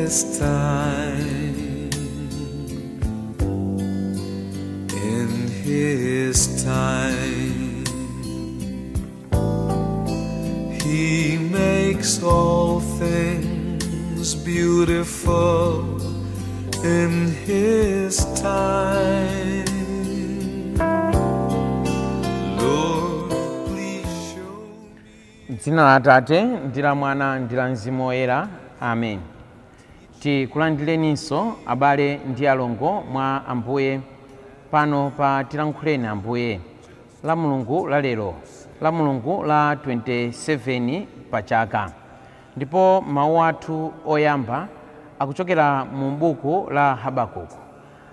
His time, in His time, He makes all things beautiful in His time. Lord, please show me. Dzina la Atate ndi la Mwana ndi la Mzimu Woyera, amen. Tikulandireninso, abale ndi alongo mwa Ambuye, pano pa Tilankhuleni Ambuye la Mulungu la lero, la Mulungu la 27 pa chaka. Ndipo mawu athu oyamba akuchokera mu buku la Habakuku,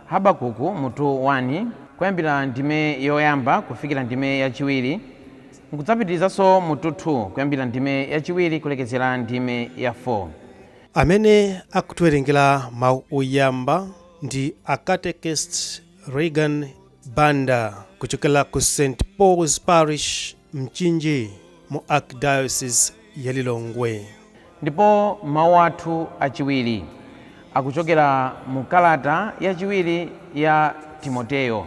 Habakuku mutu 1, kuyambira ndime yoyamba kufikira ndime yachiwiri, nkudzapitirizanso mutu 2, kuyambira ndime yachiwiri kulekezera ndime ya 4. Amene akutiwerengera mawu oyamba ndi a Catechist Regan Banda kuchokera ku St Paul's Parish, Mchinji, mu Archdiocese ya Lilongwe. Ndipo mawu athu achiwiri akuchokera mu kalata yachiwiri ya Timoteyo,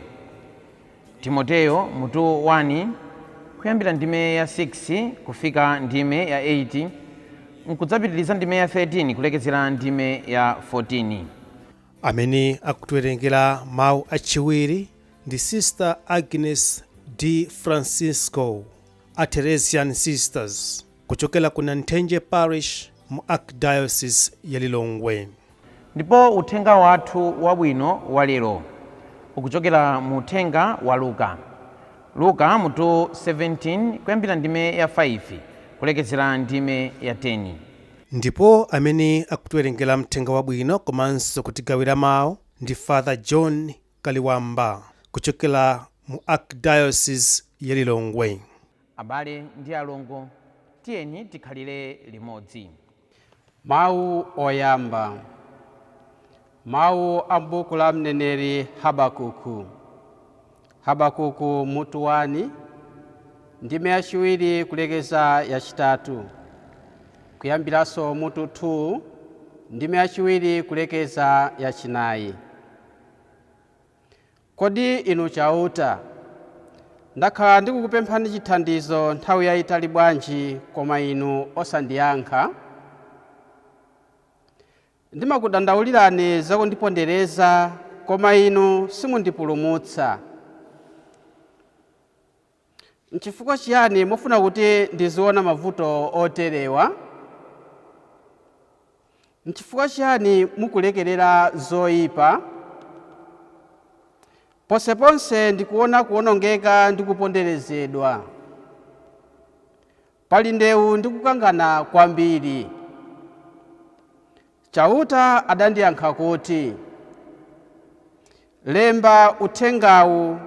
Timoteyo mutu 1, kuyambira ndime ya 6 kufika ndime ya 8, nkudzapitiriza ndime ya 13 kulekezera ndime ya 14. Amene akutiwerengera mawu achiwiri ndi Sister Agnes D Francisco a Theresian Sisters kuchokera ku Nanthenje Parish mu Archdiocese ya Lilongwe. Ndipo uthenga wathu wabwino wa lero ukuchokera mu uthenga wa Luka, Luka mutu 17, kuyambira ndime ya 5 kulekezera ndime ya 10. Ndipo amene akutiwerengera mthenga wabwino komanso kutigawira mawu ndi Father John Kaliwamba kuchokera mu Archdiocese ya Lilongwe. Abale ndi alongo, tiyeni tikhalire limodzi. Mawu oyamba, mawu a buku la mneneri Habakuku, Habakuku mutu 1, ndime yachiwiri kulekeza yachitatu, kuyambiranso mutu 2, ndime yachiwiri kulekeza yachinayi. Kodi inu Chauta, ndakhala ndikukupemphani chithandizo nthawi yayitali bwanji, koma inu osandiyankha? Ndimakudandaulirani zakundipondereza, koma inu simundipulumutsa. Nchifukwa chiyani mufuna kuti ndiziona mavuto oterewa? Nchifukwa chiyani mukulekerera zoyipa? Ponseponse ndikuona kuwonongeka ndi kuponderezedwa. Pali ndewu ndi kukangana kwambiri. Chauta adandiyankha kuti, "Lemba uthengawu,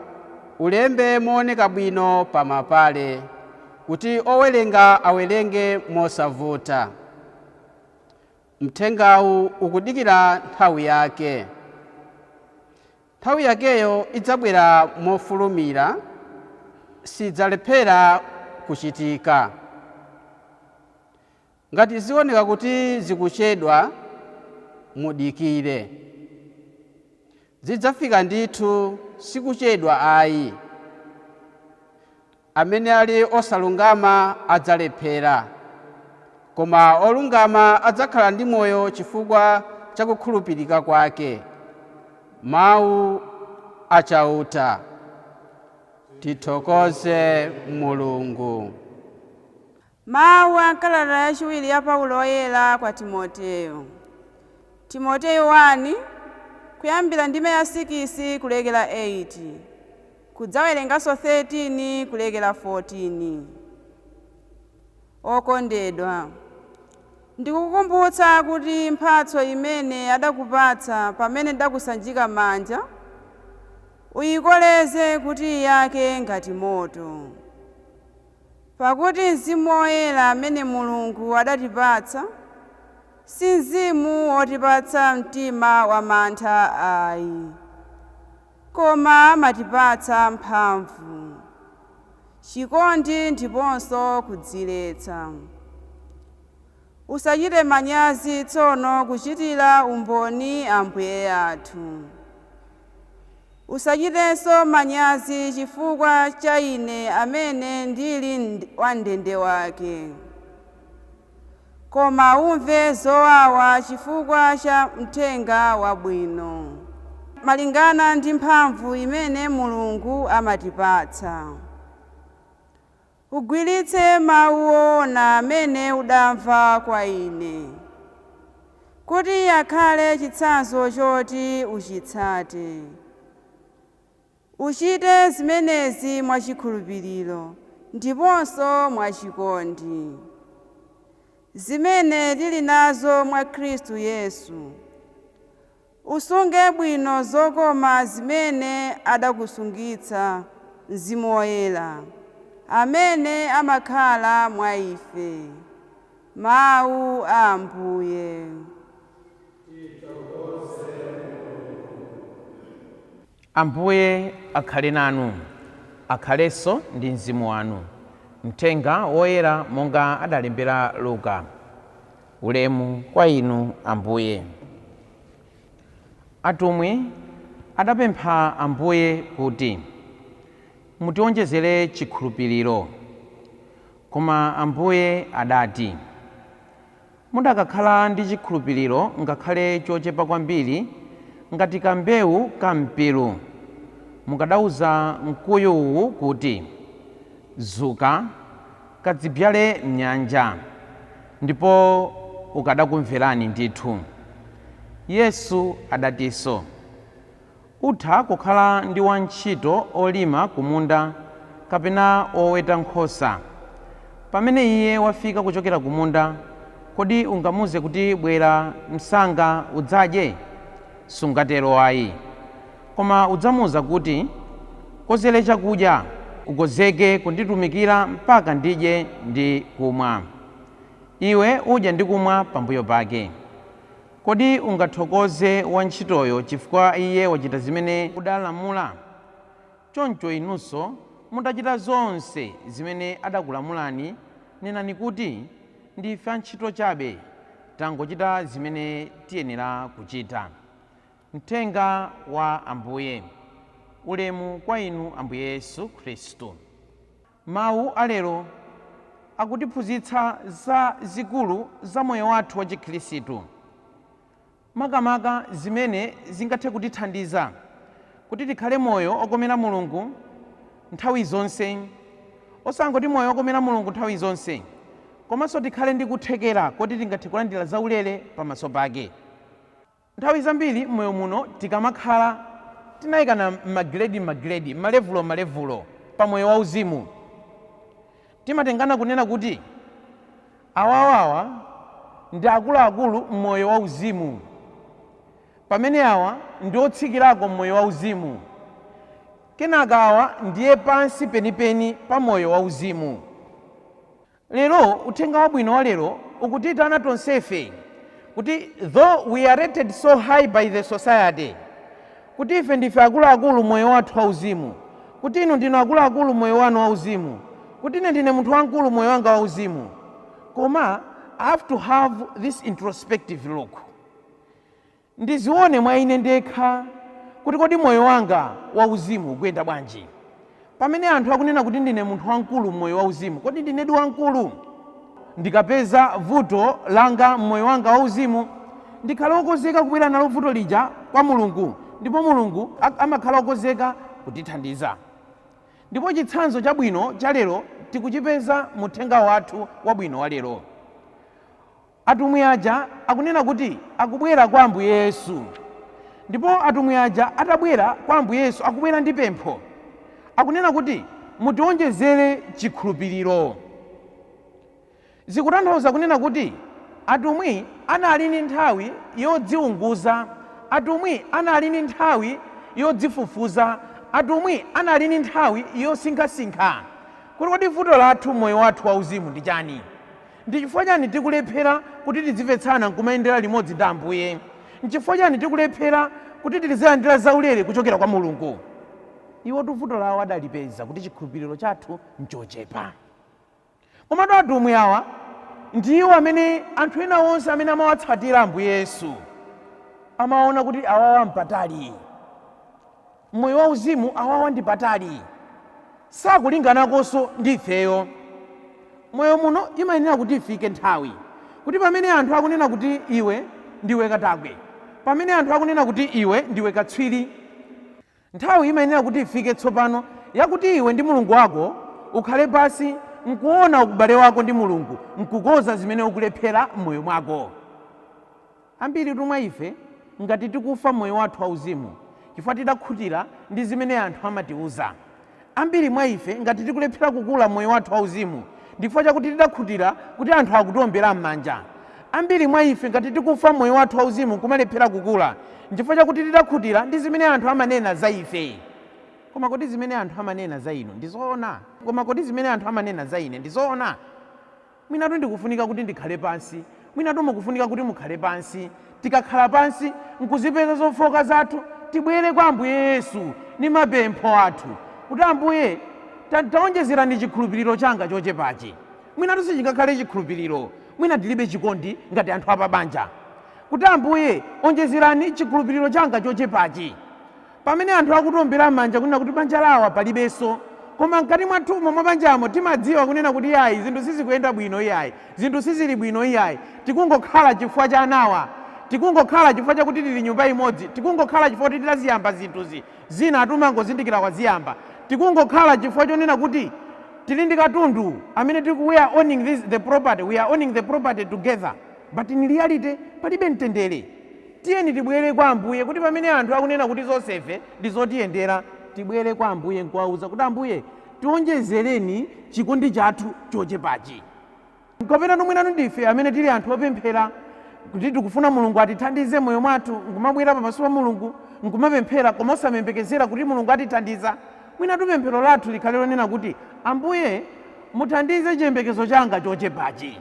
ulembe mooneka bwino pamapale, kuti owerenga awerenge mosavuta. Mthengawu ukudikira nthawi yake. Nthawi yakeyo idzabwera mofulumira, sidzalephera kuchitika. Ngati zioneka kuti zikuchedwa, mudikire. Zidzafika ndithu, sikuchedwa ayi. Amene ali osalungama adzalephera, koma olungama adzakhala ndi moyo chifukwa cha kukhulupirika kwake." Mawu achauta. Tithokoze Mulungu. Mawu a kalata yachiwiri ya Paulo Oyera kwa Timoteyo, Timoteyo 1, kuyambira ndime ya 6 kulekera 8, kudzawerenganso 13 kulekera 14. Okondedwa, ndikukukumbutsa kuti mphatso imene adakupatsa pamene ndakusanjika manja uyikoleze kuti iyake ngati moto. Pakuti Mzimu Woyera amene Mulungu adatipatsa si mzimu wotipatsa mtima wa mantha ayi, koma amatipatsa mphamvu, chikondi ndiponso kudziletsa. Usachite manyazi tsono kuchitira umboni Ambuye athu. Usachitenso manyazi chifukwa cha ine amene ndili wam'ndende wake. Koma umve zowawa chifukwa cha mthenga wabwino, malingana ndi mphamvu imene Mulungu amatipatsa. Ugwiritse mawu owona amene udamva kwa ine, kuti akhale chitsanzo choti uchitsate. Uchite zimenezi mwachikhulupiriro ndiponso mwachikondi, zimene tili nazo mwa Khristu Yesu. Usunge bwino zokoma zimene adakusungitsa Mzimu Woyera, amene amakhala mwa ife. Mawu a Ambuye. Ambuye akhale nanu, akhalenso ndi mzimu wanu. Mthenga woyera monga adalembera Luka. Ulemu kwa inu Ambuye. Atumwi adapempha Ambuye kuti mutionjezere chikhulupiriro, koma Ambuye adati, mudakakhala ndi chikhulupiriro ngakhale chochepa kwambiri ngati kambewu kampiru, mukadauza mkuyu uwu kuti, zuka kadzibyale m'nyanja, ndipo ukadakumverani ndithu. Yesu adatinso, utha kukhala ndi wantchito olima kumunda kapena oweta nkhosa. Pamene iye wafika kuchokera kumunda, kodi ungamuze kuti bwera msanga udzadye? Sungatero ayi. Koma udzamuwuza kuti, kozere chakudya, ukonzeke kunditumikira mpaka ndidye ndi kumwa. Iwe udya ndi kumwa pambuyo pake. Kodi ungathokoze wantchitoyo chifukwa iye wachita zimene udalamula? Choncho inunso mutachita zonse zimene adakulamulani, nenani kuti, ndife antchito chabe, tangochita zimene tiyenera kuchita. Mthenga wa Ambuye. Ulemu kwa inu Ambuye Yesu Khristu. Mawu alero akutiphunzitsa za zikulu za moyo wathu wa Chikhristu, makamaka zimene zingathe kutithandiza kuti tikhale moyo okomera Mulungu nthawi zonse, osangoti moyo okomera Mulungu nthawi zonse, komanso tikhale ndi kuthekera kuti tingathe kulandira zaulere pamaso pake. Nthawi zambiri m'moyo muno tikamakhala tinayikana m'magiredi m'magiredi, m'malevulo m'malevulo pa moyo wauzimu, timatengana kunena kuti awawawa ndi akuluakulu m'moyo wauzimu, pamene awa ndi otsikirako m'moyo wauzimu, kenaka awa ndiye pansi penipeni pa moyo wauzimu. Lero uthenga wabwino wa lero ukutiyitana tonsefe kuti though we are rated so high by the society, kuti ife ndife akuluakulu moyo wathu wauzimu, kuti inu ndinu akuluakulu moyo wanu wauzimu, kuti ine ndine munthu wamkulu moyo wanga wauzimu, koma I have to have this introspective look. Ndizione mwa ine ndekha kuti kodi moyo wanga wauzimu ukuyenda bwanji. Pamene anthu akunena kuti ndine munthu wamkulu mmoyo wauzimu, kodi ndinedi wamkulu? Ndikapeza vuto langa mmoyo wanga wauzimu, ndikhale wokonzeka kubwera nalo vuto lija kwa Mulungu, ndipo Mulungu amakhala wokonzeka kutithandiza. Ndipo chitsanzo chabwino cha lero tikuchipeza mu uthenga wathu wabwino wa lero. Atumwi aja akunena kuti akubwera kwa Ambuye Yesu, ndipo atumwi aja atabwera kwa Ambuye Yesu akubwera ndi pempho, akunena kuti mutionjezere chikhulupiriro. Zikutanthauza kunena kuti atumwi anali ndi nthawi yodziunguza, atumwi anali ndi nthawi yodzifufuza, atumwi anali ndi nthawi yosinkhasinkha kuti kodi vuto lathu moyo wathu wauzimu ndi chani, ndi chifukwa chani tikulephera kuti tizimvetsana nkumayendera limodzi ndi Ambuye, nchifukwa chani tikulephera kuti tizilandira zaulere kuchokera kwa Mulungu. Iwo vuto lawo adalipeza kuti chikhulupiriro chathu nchochepa. Komatu atumwi awa Ndiwo amene anthu ena onse amene amawatsatira Ambuye Yesu amaona kuti awawa mpatali moyo wauzimu, awawa ndi patali, sakulinganakonso ndi ifeyo. Moyo muno imayenera kuti ifike nthawi kuti pamene anthu akunena kuti iwe ndiwe katakwe, pamene anthu akunena kuti iwe ndiwe katswiri, nthawi imayenera kuti ifike tsopano yakuti iwe ndi Mulungu wako ukhale pasi nkuona ubale wako ndi Mulungu, nkukonza zimene ukulephera m'moyo mwako. Ambiri tumwa ife ngati tikufa moyo wathu wauzimu chifukwa tidakhutira ndi zimene anthu amatiuza. Ambiri mwa ife ngati tikulephera kukula moyo wathu wauzimu ndifukwa chakuti tidakhutira kuti anthu akutiombera m'manja. Ambiri mwa ife ngati tikufa moyo wathu wauzimu kumalephera kukula nchifukwa chakuti tidakhutira ndi zimene anthu amanena za ife. Koma kodi zimene anthu amanena za inu ndi zoona? Koma kodi zimene anthu amanena za ine ndi zoona? Mwinatu ndikufunika kuti ndikhale pansi, mwinatu mukufunika kuti mukhale pansi. Tikakhala pansi nkuzipeza zofoka zathu, tibwere kwa Ambuye Yesu ndi mapempho athu kuti Ambuye taonjezerani chikhulupiriro changa chochepachi. Mwinatu sichingakhale chikhulupiriro, mwina tilibe chikondi ngati anthu apabanja. Kuti Ambuye onjezerani chikhulupiriro changa chochepachi. Pamene anthu akutiombera m'manja kunena kuti banja lawa palibenso, koma mkati mwathumo mwa banjamo timadziwa kunena kuti iyayi, zinthu sizikuyenda bwino, iyayi, zinthu sizili bwino, iyayi, tikungokhala chifukwa cha anawa, tikungokhala chifukwa chakuti tili nyumba imodzi, tikungokhala chifukwa kuti tidaziyamba zinthuzi, zina atumangozindikira kwaziyamba, tikungokhala chifukwa chonena kuti tili ndi katundu amene tiku we are owning this the property, we are owning the property together, but in reality palibe mtendere. Tiyeni tibwere kwa Ambuye kuti pamene anthu akunena kuti zonsefe ndi zotiyendera, tibwere kwa Ambuye nkuwauza kuti Ambuye tionjezereni chikondi chathu chochepachi. Kapena mwinanu ndife amene tili anthu opemphera kuti tikufuna Mulungu atithandize moyo mwathu, nkumabwera pamaso pa Mulungu nkumapemphera koma osamembekezera kuti Mulungu atithandiza. Mwinatu pemphero lathu likhale lonena kuti Ambuye muthandize chiyembekezo changa chochepachi.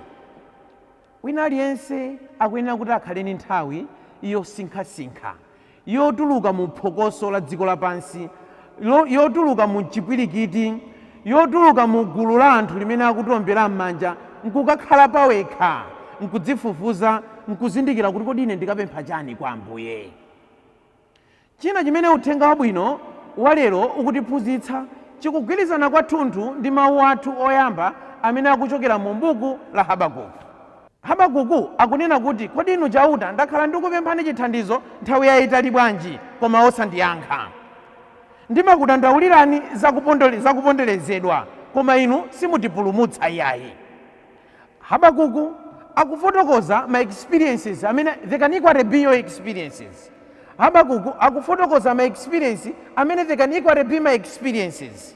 Wina aliyense akuyenera kuti akhale ndi nthawi yosinkhasinkha, yotuluka mu phokoso la dziko lapansi, yotuluka mu chipwirikiti, yotuluka mu gulu la anthu limene akutiombera m'manja, nkukakhala pawekha, nkudzifufuza, nkuzindikira kuti kodi ine ndikapempha chani kwa Ambuye. China chimene uthenga wabwino wa lero ukutiphunzitsa chikugwirizana kwathunthu ndi mawu athu oyamba amene akuchokera mu buku la Habakuku. Habakuku akunena kuti kodi inu Chauta ndakhala ndikupemphani chithandizo nthawi yayitali bwanji koma osandiyankha. Ndimakudandaulirani zakuponderezedwa koma inu simutipulumutsa iyayi. Habakuku akufotokoza ma experiences amene they can equally be your experiences. Habakuku akufotokoza ma experience amene they can equally be my experiences.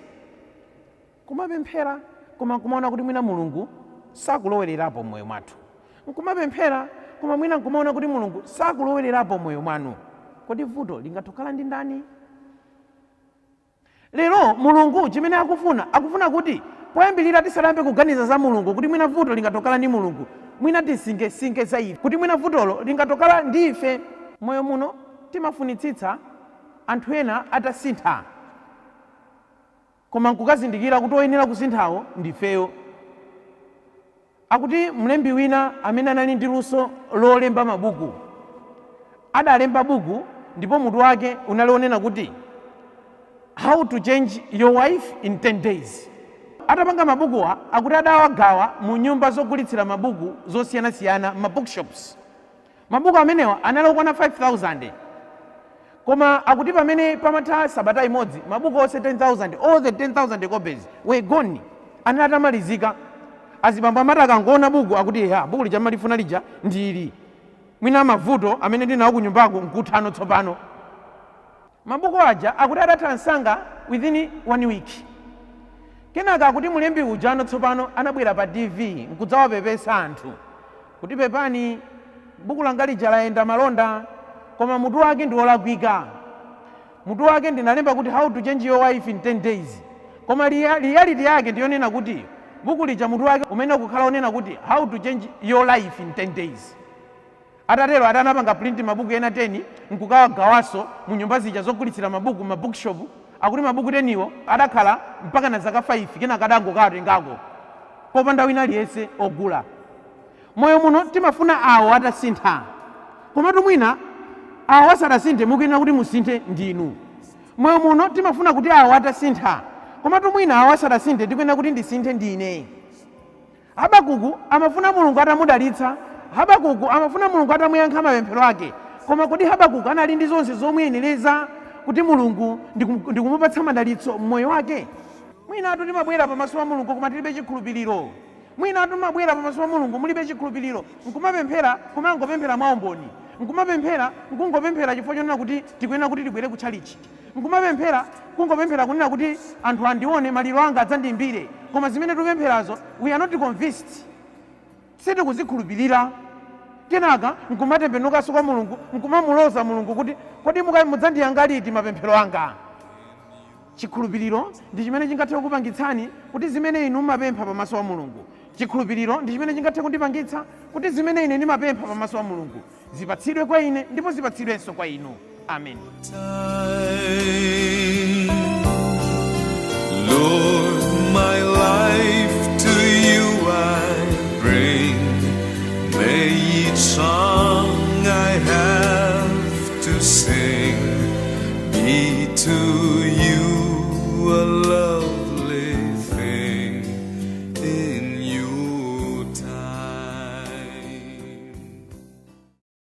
Kumapemphera koma nkumaona kuti mwina Mulungu sakulowererapo moyo mwathu. Nkumapemphera koma mwina nkumaona kuti Mulungu sakulowererapo moyo mwanu. Kodi vuto lingathokhala ndi ndani? Lero Mulungu chimene akufuna, akufuna kuti poyambirira tisalambe kuganiza za Mulungu kuti mwina vuto lingatokhala ndi Mulungu, mwina tisinkesinke za ife kuti mwina vutolo lingatokhala ndi ife. Moyo muno timafunitsitsa anthu ena atasintha, koma nkukazindikira kuti oyenera kusinthawo ndifeyo. Akuti mlembi wina amene anali ndi luso lolemba mabuku adalemba buku ndipo mutu wake unali onena kuti How to Change Your Wife in 10 Days. Atapanga mabukuwa akuti adawagawa mu nyumba zogulitsira mabuku zosiyanasiyana, ma bookshops. Mabuku amenewa anali okwana 5000, koma akuti pamene pamatha sabata imodzi mabuku onse 10,000, all the 10,000 copies were gone, anali atamalizika. Azibambo amati akangoona buku akuti ya buku lija malifuna lija ndili, mwina mavuto amene ndinawo ku nyumbako nkuthano tsopano. Mabuku aja akuti adatha msanga within 1 week. Kenaka akuti mulembi uja ano tsopano anabwera pa TV nkudzawapepesa anthu kuti pepani, buku langa lija layenda malonda, koma mutu wake ndi wolakwika. Mutu wake ndinalemba kuti How to Change Your Wife in 10 Days, koma reality yake ndiyonena kuti buku lija mutu wake umene ukukhala onena kuti How to Change Your Life in 10 Days. Atatero atanapanga print mabuku ena 10 nkukawagawanso mu nyumba zija zogulitsira mabuku, ma bookshop. Akuti mabuku 10 adakhala mpaka na zaka 5, kenaka adangokawatengako popanda wina aliyense ogula. Moyo muno timafuna awo atasintha, komatu mwina awo asadasinthe mukuyenera kuti musinthe ndinu. Moyo muno timafuna kuti awo atasintha, komatu mwina awo asadasinthe tikuyenera kuti ndisinthe ndine. Habakuku amafuna Mulungu atamudalitsa. Habakuku amafuna Mulungu atamuyankha mapemphero ake. Koma kodi Habakuku anali ndi zonse zomuyenereza kuti Mulungu ndikumupatsa madalitso mmoyo wake? Mwinatu timabwera pamaso pa Mulungu koma tilibe chikhulupiriro. Mwinatu timabwera pamaso pa Mulungu mulibe chikhulupiriro, nkumapemphera, kumangopemphera mwaumboni, nkumapemphera, nkungopemphera chifukwa chonena kuti tikuyenera kuti tibwere ku tchalitchi, nkumapemphera, kungopemphera kunena kuti anthu andione, maliro anga adzandiimbire, koma zimene tikupempherazo we are not convinced, sitikuzikhulupirira. Kenaka nkumatembenukanso kwa Mulungu, nkumamuloza Mulungu kuti kodi mudzandiyankha liti mapemphero anga? Chikhulupiriro ndi chimene chingathe kukupangitsani kuti zimene inu mumapempha pamaso pa Mulungu. Chikhulupiriro ndi chimene chingathe kundipangitsa kuti zimene ine ndimapempha pamaso pa Mulungu zipatsidwe kwa ine ndipo zipatsidwenso kwa inu. Amen. Time. Lord, my life to you I bring. May each song I have to sing be to you.